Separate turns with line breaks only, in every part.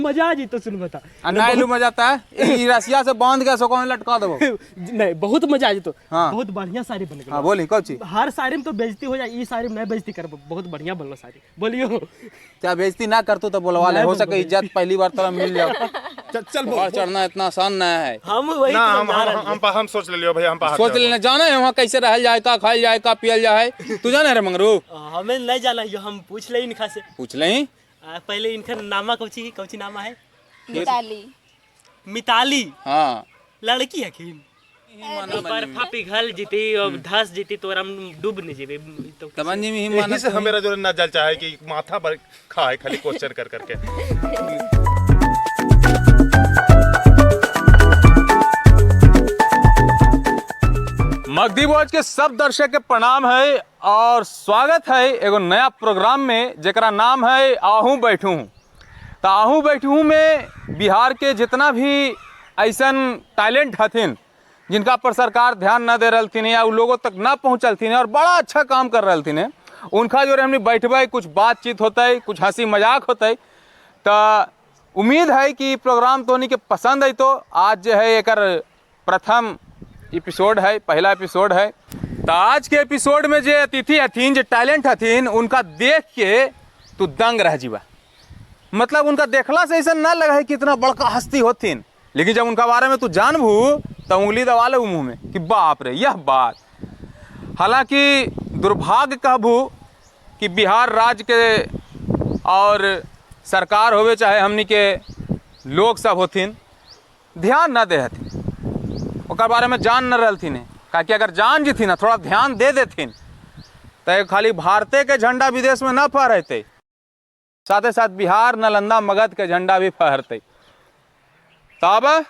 मजा आ जइतो सुन बता।
आ नहीं लू मजा ता ई रसिया से बांध के सको में लटका देबो।
नहीं, बहुत मजा आ जइतो।
हाँ।
बहुत बढ़िया साड़ी बन गेलो।
हाँ बोली कौची?
हर साड़ी में तो बेइज्जती हो जाए, ई साड़ी में नहीं बेइज्जती करबो, बहुत बढ़िया बनलो साड़ी। बोलियो।
क्या बेइज्जती ना करतो तो बोलवा ले, हो सके इज्जत पहली बार तोरा मिल जाओ।
चल चल बोल।
पहाड़ चढ़ना इतना आसान ना है।
हम वही
ना
तो
हम
समझा
हम
रहलियै।
हम सोच लेलियो भैया, हम पहाड़
सोच
चढ़बो।
लेना जाना है वहाँ कैसे रहल जाए, का खाल जाए, का पियल जाए, तू जाने रे मंगरू?
हमें नहीं जाना है, हम पूछ ले इनका से।
पूछ ले।
पहले इनका नामा कौची कौची नामा है?
मिताली।
मिताली।
हाँ।
लड़की है कि बर्फा पिघल जीती और धस जीती तो हम डूब नहीं जेबे तो।
तमन जी में ही
यही
माना
से हमेरा जो ना जल चाहे कि माथा पर खाए खाली क्वेश्चन कर करके।
मगधी वॉच के सब दर्शक के प्रणाम है और स्वागत है एगो नया प्रोग्राम में जेकरा नाम है आहूँ बैठूँ। तो आहूँ बैठूँ में बिहार के जितना भी ऐसन टैलेंट हथिन जिनका पर सरकार ध्यान न दे रही या उ लोगों तक न पहुँचलथिन और बड़ा अच्छा काम कर रही हैं, उनका जो हमने बैठबै, कुछ बातचीत होतै, कुछ हंसी मजाक होतै। तो उम्मीद है कि प्रोग्राम तोहनी के पसंद है। तो आज जो है एकर प्रथम एपिसोड है, पहला एपिसोड है। तो आज के एपिसोड में जे अतिथि हथिन, जे टैलेंट हथिन, उनका देख के तू दंग रह जीवा। मतलब उनका देखला से ऐसा ना लगा है कि इतना बड़का हस्ती होथिन, लेकिन जब उनका बारे में तू जानबू तो उंगली दबा ले मुँह में कि बाप रे यह बात। हालांकि दुर्भाग्य कहबू कि बिहार राज्य के और सरकार होवे चाहे हमनी के लोग सब होथिन, ध्यान न दे हथिन, ओकर बारे में जान न रहलथिन है। काहे अगर जान जिथिन ना, थोड़ा ध्यान दे देथिन तो खाली भारते के झंडा विदेश में न फहरते, साथे साथ बिहार नालंदा मगध के झंडा भी फहरते। तब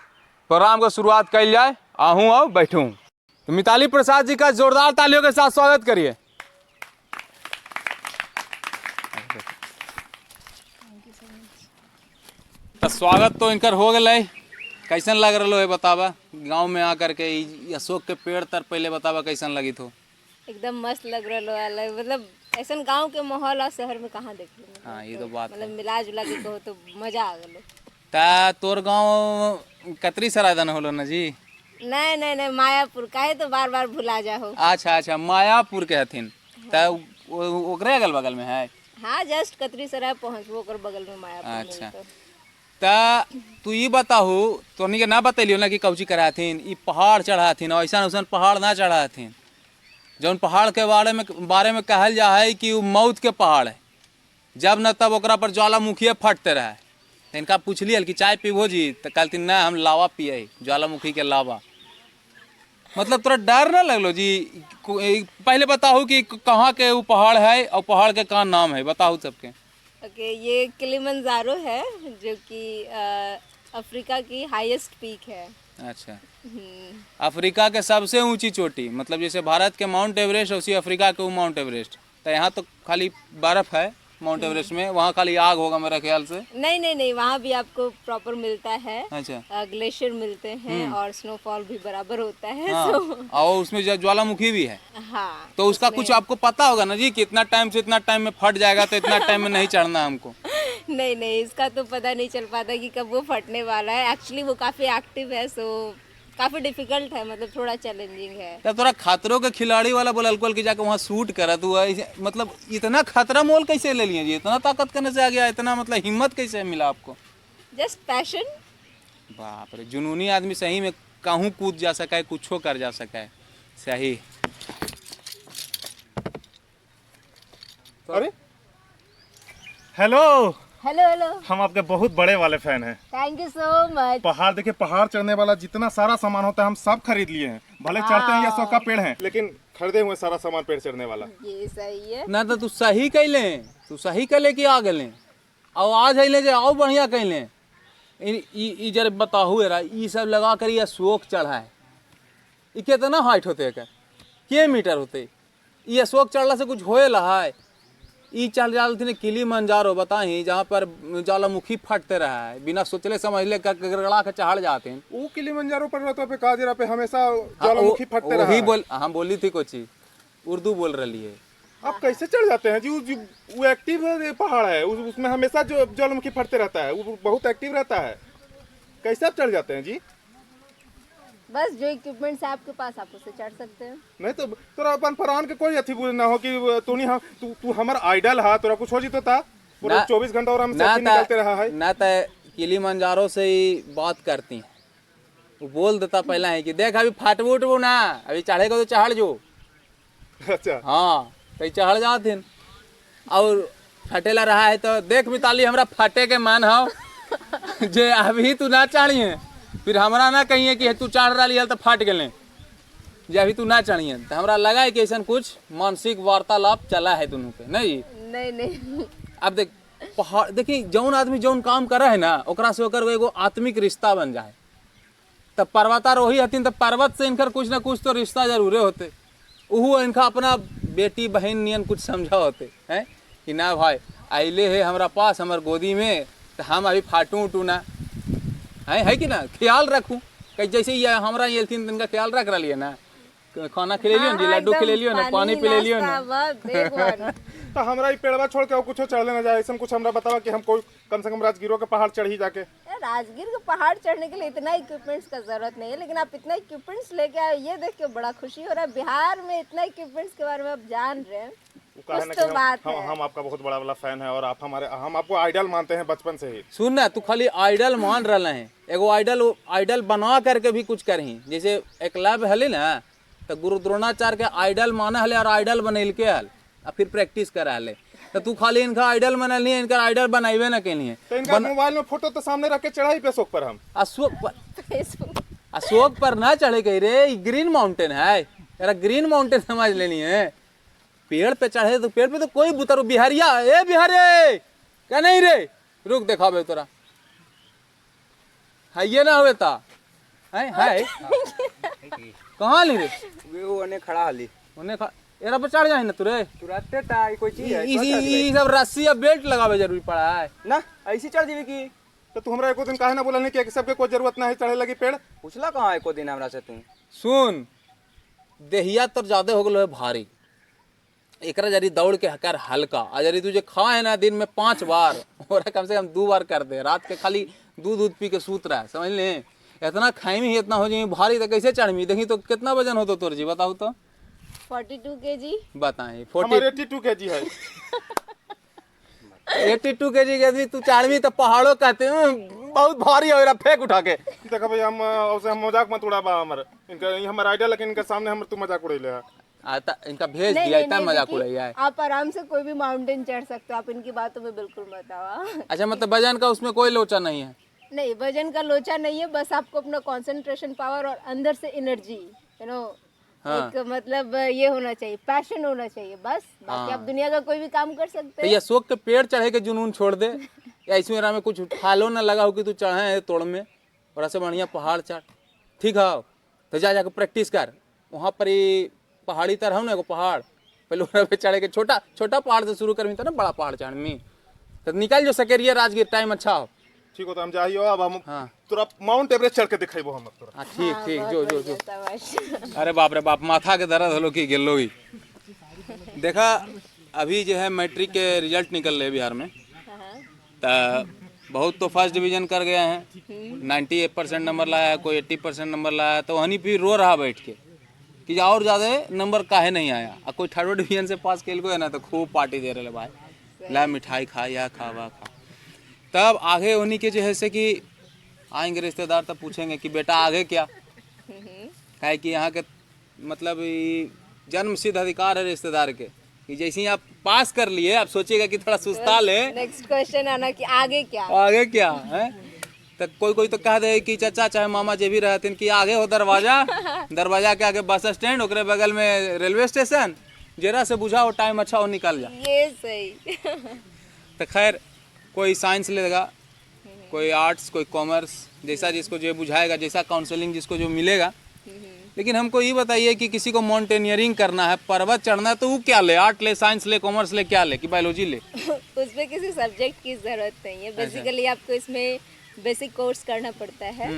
प्रोग्राम को शुरुआत कल जाए, आहूँ और बैठूँ। तो मिताली प्रसाद जी का जोरदार तालियों के साथ स्वागत करिए। तो स्वागत तो इनकर हो गए। कैसन लग रहा है बतावा, गांव में आकर के ई अशोक के पेड़ तर पहले बतावा कैसन लगी थो?
एकदम मस्त लग रहा है, मतलब ऐसा गांव के माहौल और शहर में कहाँ देख लो।
हाँ ये तो बात
मतलब मिला जुला के कहो तो मजा आ गलो।
ता तोर गांव कतरी सरायदन होलो ना जी?
नहीं नहीं नहीं, मायापुर काहे तो बार बार भुला जाहो।
अच्छा अच्छा, मायापुर के हथिन। ता ओकरे अगल बगल में है?
हाँ, जस्ट कतरी सराय पहुँचबो ओकर बगल में मायापुर।
अच्छा। ता तू ये बताहू, तोहनी के ना बतैलियो ना कि कौची कराथिन, ई पहाड़ चढ़ाथिन और ऐसा वैसन पहाड़ ना चढ़ाथिन, जौन पहाड़ के बारे में कहल जा है कि उ मौत के पहाड़ है, जब न तब ओकरा पर ज्वालामुखी फटते रहे। तो इनका पूछलिए कि चाय पीबो जी, तो कहलथिन ना हम लावा पिए, ज्वालामुखी के लावा। मतलब तोरा डर ना लगलो जी? पहले बताहू कि कहाँ के वो पहाड़ है और पहाड़ के का नाम है, बताहू सबके।
ओके, ये किलिमंजारो है जो कि अफ्रीका की हाईएस्ट पीक है।
अच्छा, अफ्रीका के सबसे ऊंची चोटी, मतलब जैसे भारत के माउंट एवरेस्ट उसी अफ्रीका के वो माउंट एवरेस्ट। तो यहाँ तो खाली बर्फ है माउंट एवरेस्ट में, वहाँ खाली आग होगा मेरा ख्याल से।
नहीं नहीं नहीं, वहाँ भी आपको प्रॉपर मिलता है।
अच्छा।
ग्लेशियर मिलते हैं और स्नोफॉल भी बराबर होता है।
हाँ, और उसमें ज्वालामुखी भी है।
हाँ।
तो उसका कुछ आपको पता होगा ना जी कि इतना टाइम से इतना टाइम में फट जाएगा तो इतना टाइम में नहीं चढ़ना हमको।
नहीं नहीं, इसका तो पता नहीं चल पाता कि कब वो फटने वाला है। एक्चुअली वो काफ़ी एक्टिव है, सो काफ़ी डिफिकल्ट है, मतलब थोड़ा चैलेंजिंग है।
तब तोरा खतरों के खिलाड़ी वाला बोला अल्कोहल की जाके वहाँ शूट करा तू, ऐसे मतलब इतना खतरा मोल कैसे ले लिए जी, इतना ताकत करने से आ गया, इतना मतलब हिम्मत कैसे मिला आपको?
Just passion.
बाप रे, जुनूनी आदमी सही में कहूँ कूद जा सका है, कुछो कर जा सका है। सही।
अरे हेलो
हेलो हेलो,
हम आपके बहुत बड़े वाले फैन हैं।
Thank you so much.
पहाड़ देखिए, पहाड़ चढ़ने वाला जितना सारा सामान होता है हम सब खरीद लिए हैं, भले चढ़ते हैं या सौ का पेड़ है, लेकिन खरीदे हुए सारा सामान पेड़ चढ़ने वाला।
ये सही है
ना तो तू सही कैले, तू सही कैले कि आ गेले और आज अइले जे आओ बढ़िया कैले। ई जरा बताहू एरा, ई सब लगा कर ये अशोक चढ़ा है, ई कितना हाइट होते एकर, के मीटर होते? ई अशोक चढ़ला से कुछ होए ला है? ई चढ़ जालथिन किलिमंजारो बताही, जहाँ पर ज्वालामुखी फटते रहा है, बिना सोचले समझले गड़गड़ा के चढ़ जाते हैं।
वो किलिमंजारो पर्वत पे काजरा पे हमेशा ज्वालामुखी फटते रहा
वही
है।
बोल, हम बोली थी कोची उर्दू बोल रही है।
आप कैसे चढ़ जाते हैं जी? वो एक्टिव है, पहाड़ है, उसमें हमेशा जो ज्वालामुखी फटते रहता है, वो बहुत एक्टिव रहता है। कैसे आप चढ़ जाते हैं जी?
बस जो इक्विपमेंट्स है आपके पास आप उसे चढ़ सकते हैं।
नहीं तो तोरा अपन फरहान के कोई अथी ना हो कि तू नहीं, हम तू तू हमर आइडल हा, तोरा कुछ हो जितो ता पूरा 24 घंटा और हम सेल्फी निकालते रहा है।
ना तो किलिमंजारो से ही बात करती हैं, वो बोल देता पहला है कि देख अभी फाटबू उठबू ना, अभी चढ़ेगा तो चढ़ जो।
अच्छा
हाँ तो चढ़ जाथिन और फटेला रहा है तो देख मिताली हमरा फटे के मन हो जे अभी तू ना चढ़िए फिर हमरा ना कहिए कि तू चढ़ रही है तो फट गए, जे अभी तू ना चढ़िए। तो हमरा लगा है कि ऐसा कुछ मानसिक वार्तालाप चला है दोनों के। नहीं
नहीं नहीं।
अब देख पहाड़ देखी जौन आदमी जौन काम करे है ना ओकरा से ओकर एगो आत्मिक रिश्ता बन जाए। तब पर्वतारोही हथिन तो पर्वत से इनकर कुछ ना कुछ तो रिश्ता जरूरे होते, उहू इनका अपना बेटी बहन नियन कुछ समझा होते हैं कि ना भाई आइले है हमरा पास हमर गोदी में तो हम अभी फाटू उटू ना है कि ना ख्याल रखूँ। कहीं जैसे ये हमरा ये थी इनका ख्याल रख रही है ना, खाना खिलेलियो ना, लड्डू खिलेलियो ना, पानी पिलेलियो ना।
तो हमरा ई पेड़वा छोड़ के और कुछ चढ़ ना जाए, ऐसा कुछ हमरा बतावा कि हम कोई कम से कम राजगीरों के पहाड़ चढ़ी जाके।
राजगीर के पहाड़ चढ़ने के लिए इतना इक्विपमेंट्स का जरूरत नहीं है, लेकिन आप इतना इक्विपमेंट्स लेके आए ये देख के बड़ा खुशी हो रहा है। बिहार में इतना इक्विपमेंट्स के बारे में आप जान रहे हैं, कुछ तो बात है।
हम आपका बहुत बड़ा वाला फैन है और आप हमारे, हम आपको आइडल मानते हैं बचपन से ही।
सुन ना, तू खाली आइडल मान रहा है, एगो आइडल आइडल बना करके भी कुछ करही। जैसे एकलव्य हले ना तो गुरु द्रोणाचार्य के आइडल माना हले और आइडल बनैलके हल और फिर प्रैक्टिस करा हले। तो तू खाली इनका आइडल बनल, इनका आइडल बनाइबे ना कहीं।
तो इनका मोबाइल में फोटो तो सामने रख के चढ़ाई पे अशोक पर, हम
अशोक पर ना चढ़े कही रे, ग्रीन माउंटेन है, तेरा ग्रीन माउंटेन समझ लेनी है। पेड़ पे चढ़े तो पेड़ पे तो कोई बुतरू बिहारिया ए बिहारे क्या नहीं रे, रुक देखाबे तोरा है ये ना होवे ता है है कहाँ ली रे
वो ओने खड़ा हली
ओने एरा पे चढ़ जाए ना तुरे
तुरंते टा कोई चीज है
इसी सब रस्सी या बेल्ट लगावे जरूरी पड़ा है
ना, ऐसी चढ़ जीवी की।
तो तू हमरा एको दिन काहे ना बोला नहीं कि सबके कोई जरूरत ना है चढ़े लगी पेड़?
पूछला कहाँ एको दिन हमरा से तू?
सुन देहिया तो ज्यादा हो गलो है भारी, एकरा जरी दौड़ के हकार हल्का, आ जरी तू जो खा है ना दिन में 5 बार और कम से कम 2 बार कर दे, रात के खाली दूध दूध पी के सूत रहा है, समझ ले। इतना खाई में इतना हो जाए भारी तो कैसे चढ़मी? देखी तो कितना वजन हो तो तोर जी बताओ तो?
42 केजी।
बताएं
42 केजी है।
82 केजी के आदमी तू चढ़मी तो पहाड़ों कहते हैं बहुत भारी हो रहा, फेंक उठा के।
देखा भाई हम उसे हम मजाक मत उड़ाबा हमर, इनका ये हमर आइडिया, लेकिन इनके सामने हम तू मजाक उड़ैले है।
आता इनका भेज दिया इतना मजाक उड़ाया है।
आप आराम से कोई भी माउंटेन चढ़ सकते हो, आप इनकी बातों में बिल्कुल मत आओ।
अच्छा मतलब वजन का उसमें कोई लोचा नहीं है?
नहीं वजन का लोचा नहीं है, बस आपको अपना कंसंट्रेशन पावर और अंदर से एनर्जी you know एक मतलब ये होना चाहिए, पैशन होना चाहिए बस। बाकी आप दुनिया का कोई भी काम कर सकते हैं।
तो अशोक के पेड़ चढ़े के जुनून छोड़ दे, या इसमें में कुछ फालो ना लगा हो कि तू चढ़े है तोड़ में, और ऐसे बढ़िया पहाड़ चढ़, ठीक है? तो जा जाके प्रैक्टिस कर वहाँ पर ही पहाड़ी तरह हो ना एगो पहाड़, पहले वहाँ पे चढ़े के छोटा छोटा पहाड़ से शुरू करमी तो ना बड़ा पहाड़ चढ़मी, तो निकल जो सकेरिया राजगीर, टाइम अच्छा हो।
ठीक हो तो हम जाइयो अब हम
हाँ।
तोरा माउंट एवरेस्ट चढ़ के दिखाइबो हम तोरा।
हाँ ठीक ठीक जो जो जो। अरे बाप रे बाप माथा के दर्द होलो कि गेलो ही। देखा अभी जो है मैट्रिक के रिजल्ट निकल रहे बिहार में, तो बहुत तो फर्स्ट डिवीजन कर गए हैं, 98% नंबर लाया है, कोई 80% नंबर लाया है, तो वहीं फिर रो रहा बैठ के कि और ज़्यादा नंबर काहे नहीं आया। और कोई थर्ड डिवीजन से पास केल को है ना तो खूब पार्टी दे रहे भाई, ला मिठाई खा या खा वा खा। तब आगे उन्हीं के जो है से कि आएंगे रिश्तेदार तब पूछेंगे कि बेटा आगे क्या है, कि यहाँ के मतलब जन्म सिद्ध अधिकार है रिश्तेदार के कि जैसे ही आप पास कर लिए आप सोचिएगा कि थोड़ा सुस्ता ले,
नेक्स्ट क्वेश्चन आना कि आगे क्या,
आगे क्या है। तो कोई कोई तो कह दे कि चाचा चाहे मामा जे भी रहते कि आगे हो दरवाजा, दरवाजा के आगे बस स्टैंड, ओकरे बगल में रेलवे स्टेशन, जरा से बुझा हो टाइम अच्छा हो निकल जा।
ये सही।
तो खैर कोई साइंस लेगा, कोई आर्ट्स, कोई कॉमर्स, जैसा जिसको जो बुझाएगा, जैसा काउंसलिंग जिसको जो मिलेगा। लेकिन हमको ये बताइए कि किसी को माउंटेनियरिंग करना है, पर्वत चढ़ना है, तो वो क्या ले, आर्ट ले, साइंस ले, कॉमर्स ले, क्या ले, कि बायोलॉजी ले?
उसमें किसी सब्जेक्ट की ज़रूरत नहीं है। बेसिकली आपको इसमें बेसिक कोर्स करना पड़ता है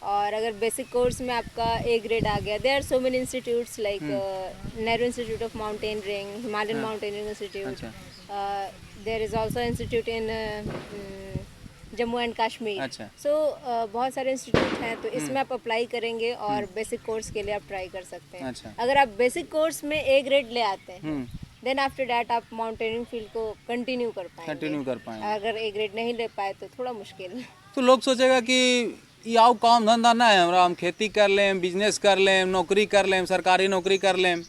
और अगर बेसिक कोर्स में आपका ए ग्रेड आ गया, there are so many institutes like Nehru Institute of Mountaineering, Himalayan Mountaineering Institute,
अच्छा।
There is also institute in Jammu and Kashmir.
अच्छा।
सो बहुत सारे इंस्टीट्यूट हैं, तो इसमें आप अप्लाई करेंगे और बेसिक कोर्स के लिए आप ट्राई कर सकते हैं।
अच्छा।
अगर आप बेसिक कोर्स में ए ग्रेड ले आते हैं,
हम्म।
Then after that आप माउंटेनियरिंग फील्ड को कंटिन्यू कर पाएंगे।
कंटिन्यू कर पाएंगे।
अगर ए ग्रेड नहीं ले पाए तो थोड़ा मुश्किल।
तो लोग सोचेगा कि ई आउ काम धंधा ना है हमरा, हम खेती कर लेम, बिजनेस कर लेम, नौकरी कर लेम, सरकारी नौकरी कर लेम,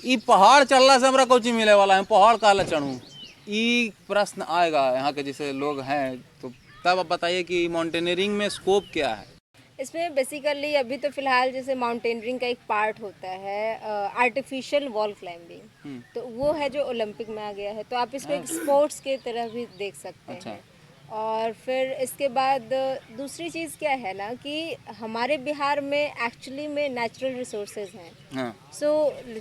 ई पहाड़ चढ़ला से हमरा कोची मिले वाला है, हम पहाड़ काहे चढ़ूँ? ई प्रश्न आएगा यहाँ के जैसे लोग हैं, तो तब आप बताइए कि माउंटेनियरिंग में स्कोप क्या है?
इसमें बेसिकली अभी तो फ़िलहाल जैसे माउंटेनियरिंग का एक पार्ट होता है आर्टिफिशियल वॉल क्लाइंबिंग, तो वो है जो ओलंपिक में आ गया है, तो आप इसको एक स्पोर्ट्स के तरह भी देख सकते
अच्छा।
हैं। और फिर इसके बाद दूसरी चीज़ क्या है ना कि हमारे बिहार में एक्चुअली में नेचुरल रिसोर्सेज हैं।
हाँ।
सो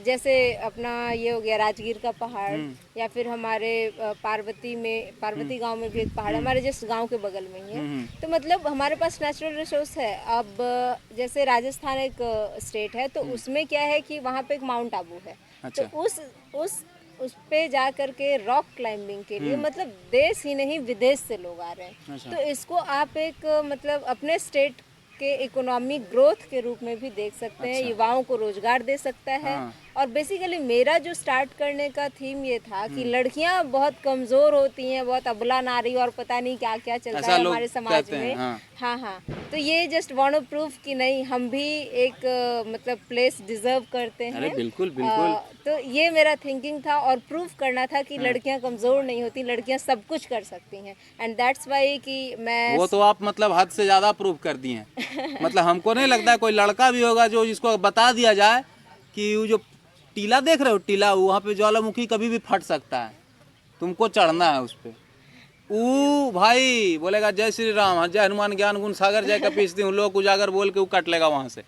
जैसे अपना ये हो गया राजगीर का पहाड़, या फिर हमारे पार्वती में, पार्वती गांव में भी एक पहाड़ है, हमारे जस्ट गांव के बगल में ही है। तो मतलब हमारे पास नेचुरल रिसोर्स है। अब जैसे राजस्थान एक स्टेट है, तो उसमें क्या है कि वहाँ पे एक माउंट आबू है।
अच्छा।
तो उस पे जा करके रॉक क्लाइंबिंग के लिए मतलब देश ही नहीं विदेश से लोग आ रहे हैं।
अच्छा।
तो इसको आप एक मतलब अपने स्टेट के इकोनॉमिक ग्रोथ के रूप में भी देख सकते हैं।
अच्छा।
युवाओं को रोजगार दे सकता है।
हाँ।
और बेसिकली मेरा जो स्टार्ट करने का थीम ये था कि लड़कियां बहुत कमज़ोर होती हैं, बहुत अबला नारी और पता नहीं क्या क्या चलता
ऐसा
है
लोग
हमारे समाज
कहते हैं,
में।
हाँ।
हाँ हाँ, तो ये जस्ट वांट टू प्रूव कि नहीं, हम भी एक मतलब प्लेस डिजर्व करते हैं।
अरे बिल्कुल, बिल्कुल।
तो ये मेरा थिंकिंग था और प्रूव करना था
हाँ।
कि लड़कियां कमज़ोर नहीं होती, लड़कियां सब कुछ कर सकती हैं। एंड that's why कि मैं
वो तो आप मतलब हद से ज़्यादा प्रूव कर दिए हैं। मतलब हमको नहीं लगता है कोई लड़का भी होगा जो जिसको बता दिया जाए कि वो जो टीला देख रहे हो, टीला वहाँ पे ज्वालामुखी कभी भी फट सकता है, तुमको चढ़ना है उस पर, ऊ भाई बोलेगा जय श्री राम, हाँ, जय हनुमान ज्ञान गुण सागर, जय कपीस हूँ लोक उजागर बोल के वो कट लेगा वहाँ से।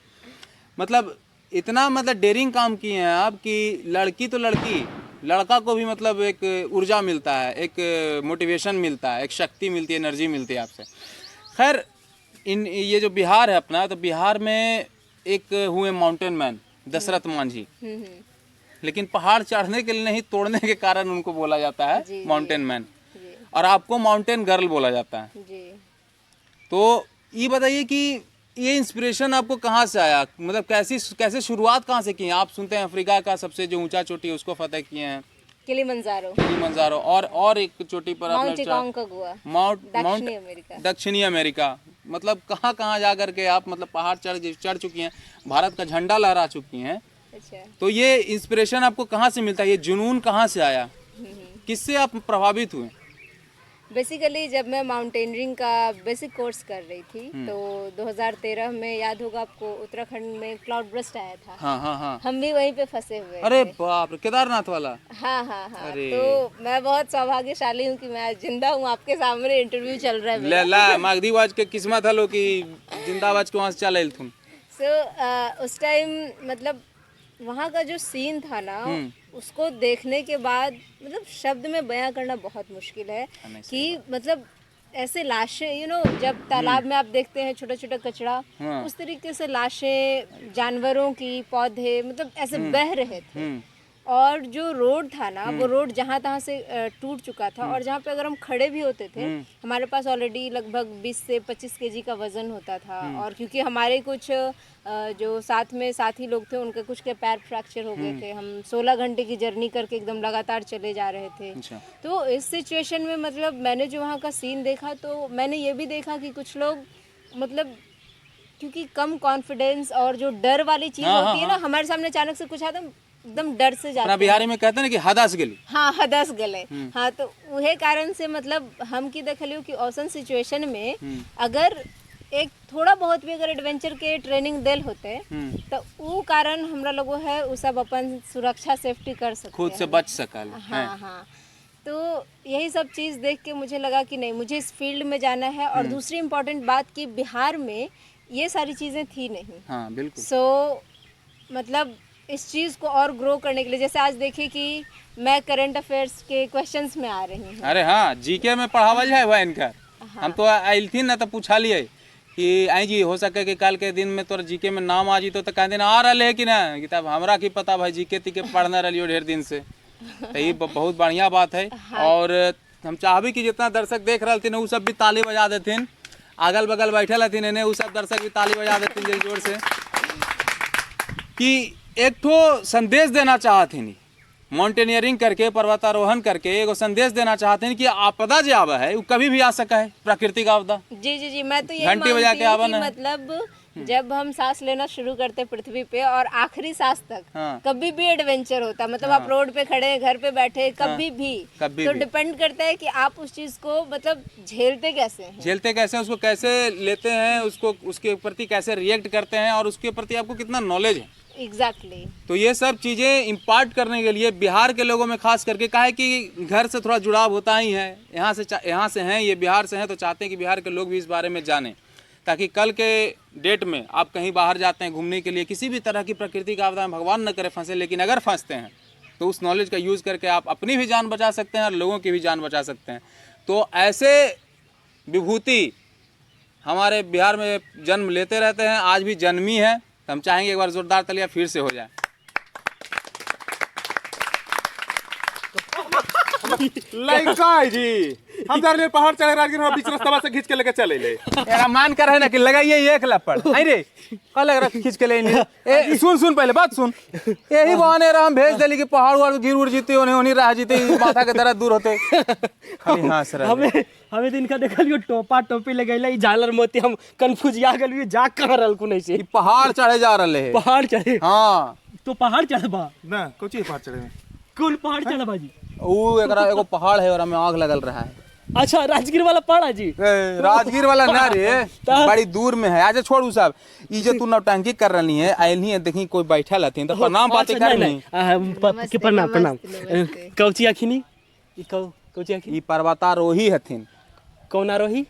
मतलब इतना मतलब डेयरिंग काम किए हैं आप कि लड़की तो लड़की, लड़का को भी मतलब एक ऊर्जा मिलता है, एक मोटिवेशन मिलता है, एक शक्ति मिलती है, एनर्जी मिलती है आपसे। खैर इन ये जो बिहार है अपना, तो बिहार में एक हुए माउंटेन मैन दशरथ मांझी, लेकिन पहाड़ चढ़ने के लिए नहीं, तोड़ने के कारण उनको बोला जाता है
जी,
माउंटेन मैन,
जी
और आपको माउंटेन गर्ल बोला जाता है।
जी।
तो ये बताइए कि ये इंस्पिरेशन आपको कहाँ से आया, मतलब कैसी कैसे शुरुआत कहाँ से की? आप सुनते हैं अफ्रीका का सबसे जो ऊंचा चोटी है उसको फतेह किए हैं,
किलिमंजारो,
किलिमंजारो, और एक चोटी पर आपने
माउंट अकोंकागुआ,
माउंट
दक्षिणी अमेरिका।
दक्षिणी अमेरिका, मतलब कहाँ कहाँ जा करके आप मतलब पहाड़ चढ़ चढ़ चुकी हैं, भारत का झंडा लहरा चुकी हैं।
अच्छा।
तो ये इंस्पिरेशन आपको कहाँ से मिलता है, ये जुनून कहाँ से आया, किससे आप प्रभावित हुए?
बेसिकली जब मैं माउंटेनियरिंग का बेसिक कोर्स कर रही थी तो 2013 में, याद होगा आपको, उत्तराखंड में क्लाउड ब्रस्ट आया था।
हाँ हाँ हाँ,
हम भी वहीं पे फंसे हुए
अरे
थे।
बाप रे, केदारनाथ वाला।
हाँ हाँ हाँ।
अरे।
तो मैं बहुत सौभाग्यशाली हूँ कि मैं आज जिंदा हूँ, आपके सामने इंटरव्यू चल रहा है
ले ला मागधी बाज के किस्मत हलो कि जिंदाबाज के वहाँ से चल अल।
सो उस टाइम मतलब वहाँ का जो सीन था ना, उसको देखने के बाद मतलब शब्द में बयां करना बहुत मुश्किल है
नहीं,
कि मतलब ऐसे लाशें, you know, जब तालाब में आप देखते हैं छोटा छोटा कचरा,
हाँ।
उस तरीके से लाशें, जानवरों की, पौधे, मतलब ऐसे बह रहे थे। और जो रोड था ना, वो रोड जहाँ तहाँ से टूट चुका था, और जहाँ पे अगर हम खड़े भी होते थे, हमारे पास ऑलरेडी लगभग 20 से 25 केजी का वज़न होता था। और क्योंकि हमारे कुछ जो साथ में साथी लोग थे, उनके कुछ के पैर फ्रैक्चर हो गए थे। हम 16 घंटे की जर्नी करके एकदम लगातार चले जा रहे थे।
अच्छा।
तो इस सिचुएशन में मतलब मैंने जो वहाँ का सीन देखा, तो मैंने ये भी देखा कि कुछ लोग मतलब क्योंकि कम कॉन्फिडेंस और जो डर वाली चीज़
हाँ,
होती है ना, हमारे सामने अचानक से कुछ आता है, एकदम डर से जाते
अपना
हैं।
बिहारी में कहते हैं ना कि हदास गेली।
हाँ, हदस गले। हाँ, तो वह कारण से मतलब हम की देखलियो कि औसन सिचुएशन में अगर एक थोड़ा बहुत भी अगर एडवेंचर के ट्रेनिंग देल होते तो ऊ कारण हमरा लोगो है उ सब अपन सुरक्षा सेफ्टी कर सकते
खुद से
हैं।
बच सकल।
हाँ हाँ, तो यही सब चीज़ देख के मुझे लगा कि नहीं, मुझे इस फील्ड में जाना है। और दूसरी इम्पोर्टेंट बात कि बिहार में ये सारी चीज़ें थी नहीं।
हाँ बिल्कुल।
सो मतलब इस चीज़ को और ग्रो करने के लिए, जैसे आज देखिए कि मैं करंट अफेयर्स के क्वेश्चंस में आ रही हूँ।
अरे हाँ, जीके में पढ़ावल जाए वह इनका। हम तो आयल थी ना तो पूछा लिए कि आई जी हो सके कि कल के दिन में तोर जीके में नाम आ जीतो तो कह दिन आ रहा है कि ना कि तब हमरा की पता भाई जीके तीके पढ़ने रहियो ढेर दिन से। तो ये बहुत बढ़िया बात है। और हम चाहबी कि जितना दर्शक देख रहे थे वो सब भी ताली बजा देथिन, अगल बगल बैठल हथिन एने वो सब दर्शक भी ताली बजा देथिन जोर जोर से कि एक ठो संदेश देना चाहथिन, माउंटेनियरिंग करके पर्वतारोहण करके एगो संदेश देना चाहते हैं कि आपदा जो आवा है वो कभी भी आ सका है, प्राकृतिक आपदा।
जी जी जी, मैं तो ये
घंटी बजा
मानती
के
हूँ
आवा
कि
ना।
मतलब जब हम सांस लेना शुरू करते हैं पृथ्वी पे और आखिरी सांस तक,
हाँ।
कभी भी एडवेंचर होता है। मतलब आप रोड पे खड़े हैं, घर पे बैठे हैं, कभी भी,
कभी
तो
भी।
डिपेंड करता है कि आप उस चीज को मतलब झेलते कैसे हैं,
झेलते कैसे हैं, उसको कैसे लेते हैं, उसको उसके प्रति कैसे रिएक्ट करते हैं और उसके प्रति आपको कितना नॉलेज है।
एग्जैक्टली।
तो ये सब चीज़ें इम्पार्ट करने के लिए बिहार के लोगों में खास करके, का है कि घर से थोड़ा जुड़ाव होता ही है, यहाँ से हैं, ये बिहार से हैं, तो चाहते हैं कि बिहार के लोग भी इस बारे में जानें, ताकि कल के डेट में आप कहीं बाहर जाते हैं घूमने के लिए, किसी भी तरह की प्राकृतिक आपदा में भगवान न करे फंसे, लेकिन अगर फंसते हैं तो उस नॉलेज का यूज़ करके आप अपनी भी जान बचा सकते हैं और लोगों की भी जान बचा सकते हैं। तो ऐसे विभूति हमारे बिहार में जन्म लेते रहते हैं, आज भी जन्मी है, तो हम चाहेंगे एक बार जोरदार तालियां फिर से हो जाए।
लड़का है जी, हम जा रहे पहाड़ चढ़े राजगीर, हम बीच रास्ता से खींच के लेके चले ले।
यार मान कर है ना कि लगाइए एक लपड़, अरे का लग रहा खींच के ले नहीं। ए सुन सुन पहले बात सुन, यही बहाने रहा हम भेज देली कि पहाड़ उहाड़ गिर उड़ जीते ओने ओनी रह जीते, माथा के दर्द दूर होते। खाली हंस रहे।
हमें हमें दिन का देखलियो टोपा टोपी लगैले, ई झालर मोती, हम कंफ्यूज आ गेलियो जा कहाँ रहलकुन ऐसे।
ई पहाड़ चढ़े जा रहे है।
पहाड़ चढ़े?
हाँ।
तो पहाड़ चढ़बा
ना, कोची पहाड़ चढ़े?
कौन पहाड़ चढ़बा जी?
ऊ एकरा एगो पहाड़ है और हमें आग लगल रहा है।
अच्छा, राजगीर वाला पहाड़ है जी?
ए, राजगीर वाला ना रे, बड़ी दूर में है। आज छोड़ उ सब, ई जो तू नौटंकी कर रही है, आयल ही है, देखी कोई बैठल हथिन तो प्रणाम बातें
अच्छा,
कर
नहीं,
नहीं।
नहीं, के प्रणाम प्रणाम।
नमस्ते।
कौची आखिनी? ई कौची आखिनी?
ई पर्वतारोही हथिन।
कौन आरोही?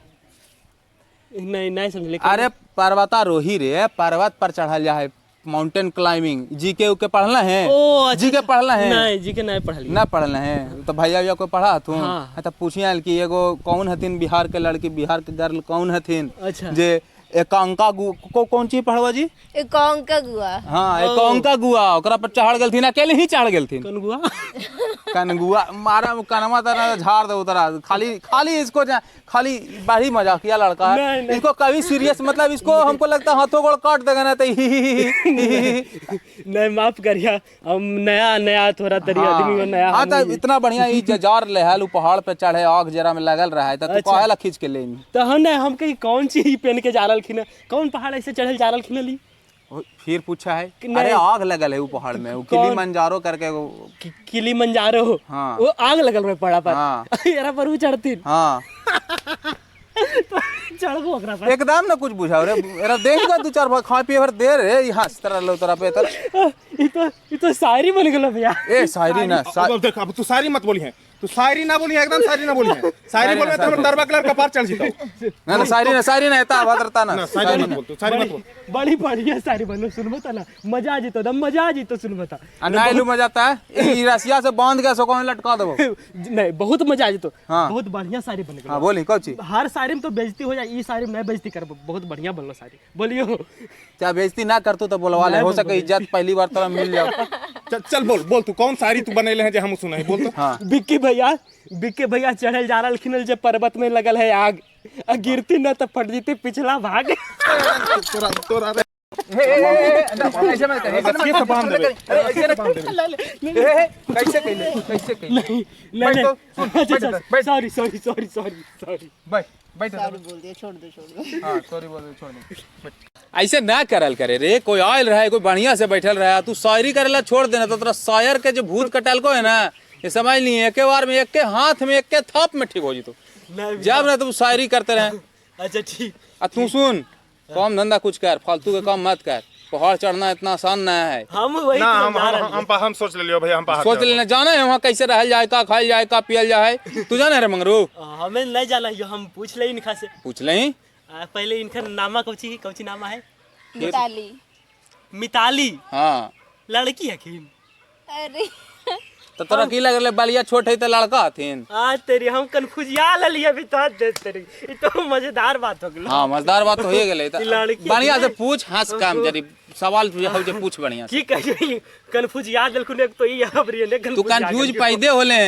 नहीं नहीं समझले।
अरे पर्वतारोही रे, पर्वत पर चढ़ल जा है, माउंटेन क्लाइंबिंग। जीके उके पढ़ना है?
ओ अच्छा,
जीके पढ़ना है?
नहीं जीके नहीं पढ़ली।
ना पढ़ना है तो भैया भैया को पढ़ा हथुन?
हाँ।
तो पूछिया कि एगो कौन हथिन बिहार के लड़की, बिहार के गर्ल कौन हथिन?
अच्छा।
जे एकांका को कौन चीज पढ़वा जी?
एकांका गुआ।
हाँ, एकांका गुआ, ओकरा पर चढ़ गेलथिन, अकेले ही चढ़ गेलथिन।
कौन गुआ?
कनगुआ मारा कनमा तरह झाड़ दे उतरा, खाली खाली इसको खाली बड़ी मजाकिया लड़का है।
नहीं, नहीं।
इसको कभी सीरियस मतलब इसको हमको लगता है हाथों गोड़ काट देगा ना तो ही ही ही ही ही ही।
नहीं माफ करिया, हम नया नया थोड़ा तरी आदमी हो नया।
हाँ, तो इतना बढ़िया ई जार ले है, पहाड़ पे चढ़े आग जरा में लगल रहा है, तो तू काहे ला खींच के ले?
तो हम नहीं, हम कहीं कौन चीज पहन के जा रहलखिन, कौन पहाड़ ऐसे चढ़ल जा रहलखिन ली?
फिर पूछा है,
नहीं।
अरे आग लगल है वो पहाड़ में, वो किलिमंजारो करके वो
किलिमंजारो।
हाँ।
वो आग लगल रहे पहाड़ पर।
हाँ।
यारा पर वो चढ़तीन।
हाँ।
तो चढ़बो ओकरा पर।
एकदम ना कुछ बुझाओ रे, एरा देख का दो चार बार खा पिए भर दे रे, ई हंस तरह लो तोरा पे तर।
ई तो शायरी बन गेलो भैया।
ए शायरी ना,
अब देख, अब तू शायरी मत बोली है, तू शायरी ना बोली है, एकदम शायरी ना बोली है। शायरी बोलबे तो हमर दरबा कलर कपार चढ़ जितौ।
ना ना शायरी ना, शायरी ना, एता भद्रता ना,
ना शायरी मत बोल तू, शायरी मत बोल।
बड़ी बढ़िया शायरी बनो, सुनबो त ना मजा आ जितो, एकदम मजा आ जितो सुनबो त।
आ ना इलू मजा आता है, ई रसिया से बांध के सोको में लटका देबो।
नहीं बहुत मजा आ जितो।
हाँ।
बहुत बढ़िया शायरी बन गेलो।
हां बोली कौची?
हर शायरी में तो बेइज्जती हो जाए, ई शायरी में नहीं बेइज्जती करबो, बहुत बढ़िया बनलो शायरी। बोलियो
क्या बेइज्जती ना करतू तो बोलवा ले, हो सके इज्जत पहली बार तोरा मिल जाओ।
चल चल बोल बोल तू कौन शायरी तू बनैले है जे हम सुनाई, बोल तो।
हां।
बिक्की भैया, बिक्की भैया चढ़ल जा रहलखिन जे पर्वत में लगल है आग, आ गिरती न तो फट जीती पिछला भाग।
तोरा तोरा रे
हे हे हे ऐसे मत कर, ऐसे
रस्सी से बांध देबे,
ऐसे मत कर। ए कैसे कइले, कैसे कइले?
नहीं
बैठ
नहीं
तो, सुन, बैठ तो, बैठ।
Sorry sorry sorry sorry sorry.
बैठ बैठ।
सॉरी बोल दिया, छोड़ दो छोड़ दो।
हां सॉरी बोल दे, छोड़ दे। ऐसे ना करल करे रे, कोई आयल रहे, कोई बढ़िया से बैठल रहे, तू शायरी करेला छोड़ देना तो तोरा शायर के जो भूत कटल को है ना, ये समझ ली एके बार में एके हाथ में एके थाप में ठीक हो जीतो। जब ना तू शायरी करते रहे।
अच्छा ठीक।
आ तू सुन, काम धंधा कुछ कर, फालतू के काम मत कर। पहाड़ चढ़ना इतना आसान ना है।
हम वही
ना
तो
हम
जा
हम हम हम सोच लेलियो भैया, हम पहाड़
सोच लेना जाना है वहाँ कैसे रहल जाए, का खायल जाए, का पियल जाए, तू जाने रे मंगरू?
हमें नहीं जाना है, हम पूछ ले इनका से।
पूछ ले
पहले इनका नामा कौची कौची नामा है?
मिताली।
मिताली।
हाँ
लड़की है खिन?
अरे
तो तोरा की लगल बलिया छोट है तो लड़का हथिन।
आज तेरी हम कंफ्यूजिया ललिए भी तो दे तेरी, ई तो मजेदार बात हो गेलो।
हाँ मजेदार बात तो हो गेलै।
ई लड़की
बढ़िया से पूछ, हंस काम जरी सवाल हो जे पूछ बढ़िया से।
की कहियो कंफ्यूजिया देलखुन एक तो ई अबरी ने
तू कंफ्यूज पैदे होले,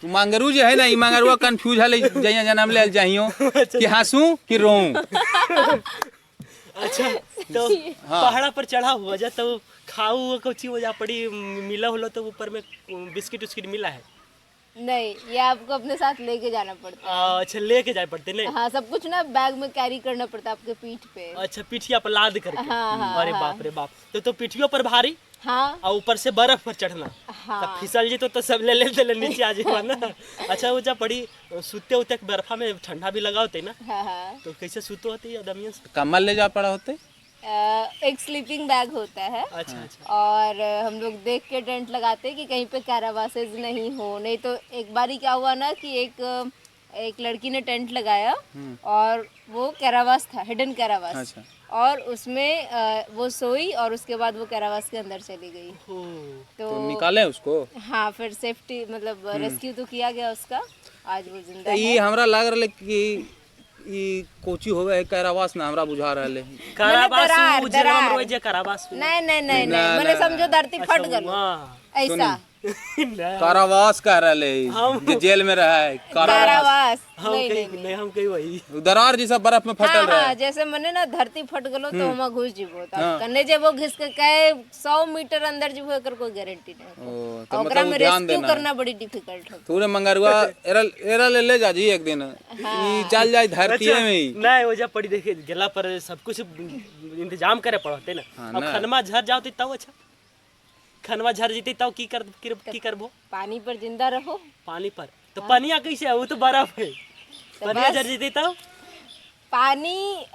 तू मांगरू जे है ना, ई मांगरुआ कंफ्यूज हले जइया जन्म ले जाइयो कि हंसू कि रोऊं।
अच्छा तो पहाड़ा पर चढ़ा हुआ जा तो खाऊ हुआ कुछ हो जा पड़ी मिला होला तो ऊपर में बिस्किट उस्किट मिला है?
नहीं, ये आपको अपने साथ लेके जाना पड़ता है।
अच्छा लेके जाए पड़ते नहीं?
हाँ, सब कुछ ना बैग में कैरी करना पड़ता है आपके पीठ पे।
अच्छा पीठिया पर लाद करके।
हाँ, हाँ,
अरे बाप रे बाप, तो पीठियों पर भारी।
हाँ।
और ऊपर से बर्फ पर चढ़ना।
हाँ।
तब फिसल जी तो सब ले ले नीचे आ जाए ना। अच्छा वो जब पड़ी सुते उते बर्फा में ठंडा भी लगा होते ना।
हाँ, हाँ।
तो कैसे सुतो होते आदमी?
कम्बल ले जा पड़ा होते,
एक स्लीपिंग बैग होता है।
अच्छा अच्छा।
और हम लोग देख के टेंट लगाते हैं कि कहीं पे कैरावासेज नहीं हो, नहीं तो एक बारी क्या हुआ ना कि एक लड़की ने टेंट लगाया और वो कैरावास था, हिडन कैरावास।
अच्छा।
और उसमें वो सोई और उसके बाद वो कैरावास के अंदर चली गई।
तो निकाले उसको?
हाँ, फिर सेफ्टी मतलब रेस्क्यू तो किया गया उसका, आज वो जिंदा है।
ये हमरा लग रहा है कि ई कोची होवे है कैरावास ना, हमरा बुझा रहले
कारावास उजरवा में रोज कारावास।
नहीं नहीं नहीं नहीं, मैंने समझो धरती फट गलो ऐसा
कारावास कह रहले जे जेल में रहा है
कारावास।
नहीं नहीं हम कहीं वही
दरार जैसा बर्फ में फटल रहा है।
जैसे मने ना धरती फट गलो तो हम घुस जीबो, तो कन्ने जेबो घिस के कहे 100 मीटर अंदर जीबो एकर कोई गारंटी नहीं।
तो
ओकरा
मतलब
में
ध्यान
रेस्क्यू
देना
करना बड़ी डिफिकल्ट हो।
तूने मंगरुआ एरल एरल ले जा जी एक दिन, ई चल जाए धरती में ही।
नहीं वो जब पड़ी देखे गेला पर सब कुछ इंतजाम करे पड़ते ना। अब खनमा झर जाओ तब अच्छा, खनवा झर जीते तब की कर की करबो?
पानी पर जिंदा रहो।
पानी पर तो पानिया कैसे है, वो तो बर्फ है।
तो
पनिया झर जीते तब
पानी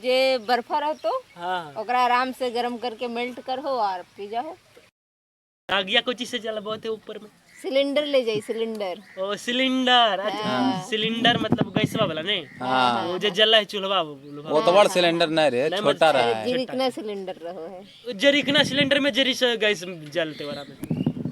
जे बर्फा रहतो।
हाँ।
ओकरा आराम से गरम करके मेल्ट करहो और पी जाओ।
आगिया कोची से जलबो थे ऊपर में?
सिलेंडर ले जाई, सिलेंडर।
ओ सिलेंडर, अच्छा सिलेंडर मतलब गैसवा वाला नहीं?
हाँ।
वो जो जला है चूल्हा
वो तो बड़ सिलेंडर नहीं रे, छोटा रहा है।
जरिकना सिलेंडर रहो है।
जरिकना सिलेंडर में जरी से गैस जलते वाला में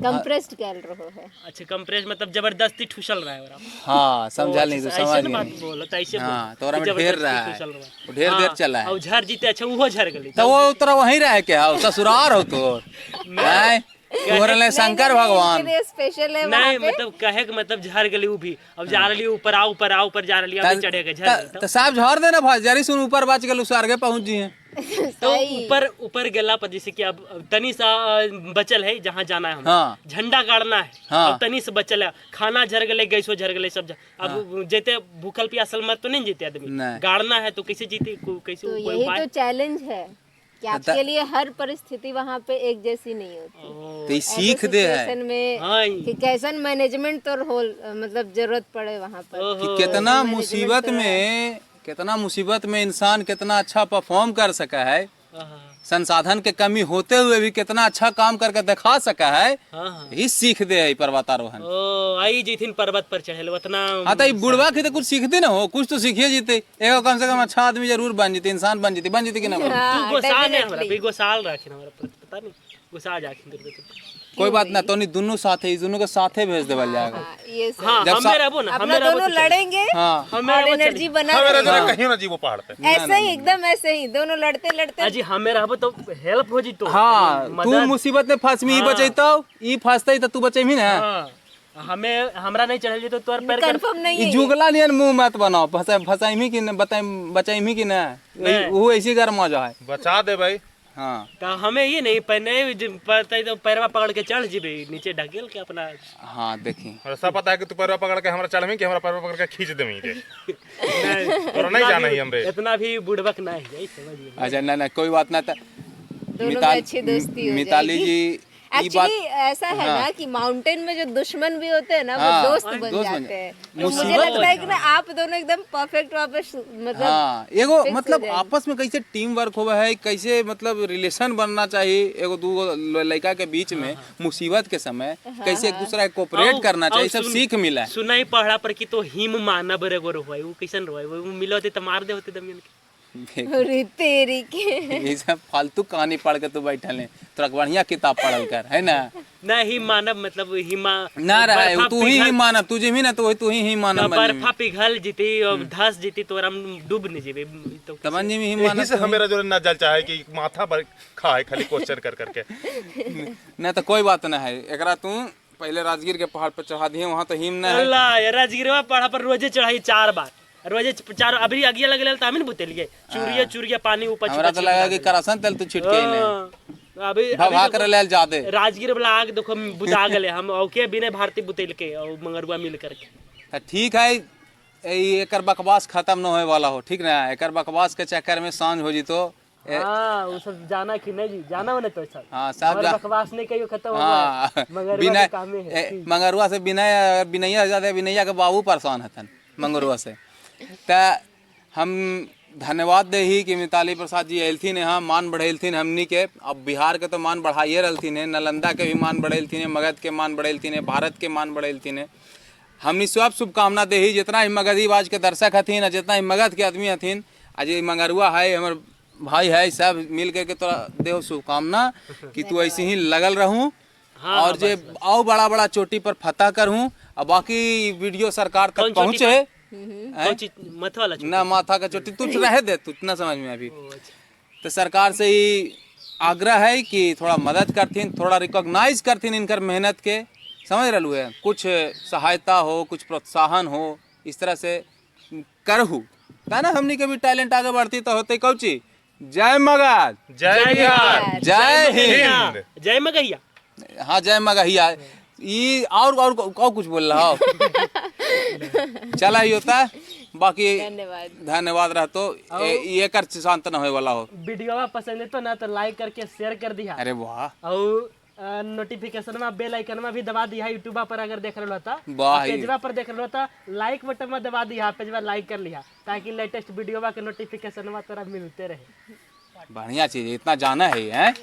कंप्रेस्ड कर रहो है।
अच्छा कंप्रेस मतलब जबरदस्ती ठुसल रहा है वाला।
हां समझा नहीं तो समझ
नहीं बात बोलो तो ऐसे।
हां तोरा में ढेर रहा है, वो ढेर देर चला है
और झर जीते। अच्छा वो झर गली
तो वो तोरा वहीं रहे के हां ससुराल हो तो नहीं तोहरे शंकर भगवान
स्पेशल है
नहीं, मतलब कहे के मतलब झर गली वो भी अब जा रही ऊपर आओ ऊपर आओ ऊपर जा रही अभी चढ़ेगा झर
तो साहब झर देना भाई जरी सुन ऊपर बच गेल स्वर्गे पहुंच जी है।
तो ऊपर ऊपर गेला पर जैसे कि अब तनी सा बचल है जहाँ जाना है हमें।
हाँ।
झंडा गाड़ना है।
हाँ।
अब तनी से बचल है, खाना झर गले गैसो झर गले सब। अब जेते भूखल प्यासल मर तो नहीं जीते आदमी, गाड़ना है तो कैसे जीते, कैसे?
तो यही तो चैलेंज है कि आपके लिए हर परिस्थिति वहाँ पे एक जैसी नहीं होती।
तो सीख दे है
में कि कैसन मैनेजमेंट तो होल मतलब जरूरत पड़े वहाँ पर
कि कितना मुसीबत में, कितना मुसीबत में इंसान कितना अच्छा परफॉर्म कर सका है, संसाधन के कमी होते हुए भी कितना अच्छा काम करके दिखा सका है। यही सीख दे है पर्वतारोहण।
ओ आई जीथिन पर्वत पर चढ़े उतना।
हाँ तो बुढ़वा के तो कुछ सीखते ना हो, कुछ तो सीखिए जीते, एगो कम से कम अच्छा आदमी जरूर बन जीते, इंसान बन जीते, बन जीते कि ना?
तू गोसाल है हमरा भी गोसाल रखिन हमरा पता नहीं गोसा जाखिन
कोई बात ना, तो नहीं दोनों साथे, दोनों के साथे भेज देवल जाएगा।
ये
हां हमें रहबो ना,
अपना दोनों लड़ेंगे।
हां
और एनर्जी बना
हमें कहीं ना जीवो पहाड़ पे
ऐसे ही एकदम ऐसे ही दोनों लड़ते लड़ते।
अजी हमें रहबो तो हेल्प हो जीतो।
हां तू मुसीबत में फंसमी, ई बचैतो, ई फंसतई त तू बचैमी ना।
हां हमें हमरा नहीं चढ़ल तो तोर पैर
कंफर्म नहीं है।
ई जुगला नियन मुंह मत बनाओ, फंसाइमी कि ना, बताई बचैमी कि ना, वो ऐसी गर्म हो जाए।
बचा दे भाई।
हाँ
तो हमें ये नहीं पहने तो पैरवा पकड़ के चढ़ जीबे नीचे ढकेल के अपना।
हाँ देखी
सब पता है कि तू पैरवा पकड़ के हमरा चढ़मी कि हमरा पैरवा पकड़ के खींच देमी रे। तोरा नहीं जाना ही हमरे,
इतना भी बुड़बक नहीं है समझ।
अच्छा ना ना कोई बात ना,
दोनों में अच्छी दोस्ती हो
मिताली जी
एक्चुअली ऐसा है ना कि माउंटेन में जो दुश्मन भी होते हैं ना वो दोस्त बन जाते हैं। तो मुझे लगता है कि ना आप दोनों एकदम परफेक्ट वापस मतलब
हाँ, एगो मतलब आपस में कैसे टीम वर्क होवे है, कैसे मतलब रिलेशन बनना चाहिए एगो दूगो लड़का के बीच में मुसीबत के समय कैसे एक दूसरा के कोऑपरेट करना चाहिए, सब सीख मिला है।
सुनाई पहाड़ा पर की तो हिम मानव एगो रहो, वो कैसन रहो, वो मिलो होते तो मार दे होते दमियन के।
अरे तेरी के
ये सब फालतू कहानी पढ़ के तू बैठल है, तोरा के बढ़िया किताब पढ़ल कर है ना।
नहीं मानव मतलब हिमा
ना रहा है
बर्फा
तू ही ही
पिघल-
मानव, तू जिमी ना तो वही तू ही मानव बन
बर्फा पिघल जीती और धस जीती तो हम डूब नहीं जेबे तो
तमन जिमी ही
यही
मानव
से हमेरा जो ना जल चाहे कि माथा पर खाए खाली क्वेश्चन कर करके।
ना तो कोई बात ना है, एकरा तू पहले राजगीर के पहाड़ पर चढ़ा दिए, वहाँ तो हिम ना है।
अल्लाह यार, राजगिरवा पहाड़ पर रोजे चढ़ाई 4 बार, रोजे चार अभी अगिया लगल त हम बुतेलिए चूरिया चूरिया पानी ऊपर
हमरा तो लगा कि करासन तेल तू छिटके ही
अभी अभी
भभा कर लेल जादे।
राजगीर वाला आग देखो बुता गले हम ओके बिना भारती बुतेल के और मंगरुआ मिल करके।
तो ठीक है, एकर बकवास खत्म न होए वाला हो, ठीक ना। एकर बकवास के चक्कर में सांझ हो जीतो।
हाँ वो सब जाना कि नहीं जी, जाना होने तो सब।
हाँ सब
बकवास नहीं कहियो खत्म हो
हाँ
मंगरुआ
बिना
के कामे है।
मंगरुआ से बिना बिनैया ज्यादा बिनैया के बाबू परेशान हतन मंगरुआ से। त हम धन्यवाद दे ही कि मिताली प्रसाद जी अयलथिन यहाँ, मान बढ़ेलथिन हमनी के। अब बिहार के तो मान बढ़ाइए रहलथिन है, नालंदा के भी मान बढ़ेलथिन है, मगध के मान बढ़ेलथिन है, भारत के मान बढ़ेलथिन है। हमनी सब शुभकामना दे ही जितना ही मगधी बाज के दर्शक हथिन आ जितना ही मगध के आदमी हथिन आ जे मंगरुआ है हमर भाई है, सब मिल करके तोरा देहो शुभकामना कि तू ऐसे ही लगल रहूँ और जे आओ बड़ा बड़ा चोटी पर फतह करहूँ और बाकी वीडियो सरकार तक पहुँचे।
कौन चीज मथ वाला
ना माथा का चोटी तू रहे दे, तू इतना समझ में अभी। तो सरकार से ही आग्रह है कि थोड़ा मदद करथिन, थोड़ा रिकॉग्नाइज करथिन इनकर मेहनत के, समझ रहलू है, कुछ सहायता हो, कुछ प्रोत्साहन हो, इस तरह से करहू ता ना हमनी के भी टैलेंट आगे बढ़ती तो होते कौची। जय मगध,
जय बिहार,
जय हिंद,
जय मगहिया।
हाँ जय मगहिया। ई और कुछ बोल रहा हो चला ही होता है, बाकी
धन्यवाद
धन्यवाद रहतो। ये कर शांत न होए वाला हो।
वीडियो पसंद है तो ना तो लाइक करके शेयर कर दिया।
अरे वाह,
और नोटिफिकेशन में बेल आइकन में भी दबा दिया। यूट्यूब पर अगर देख रहे होता, पेजवा पर देख रहे होता, लाइक बटन में दबा दिया, पेजवा लाइक कर लिया ताकि लेटेस्ट वीडियो के नोटिफिकेशन में तोरा मिलते रहे।
बढ़िया चीज, इतना जाना है, हैं?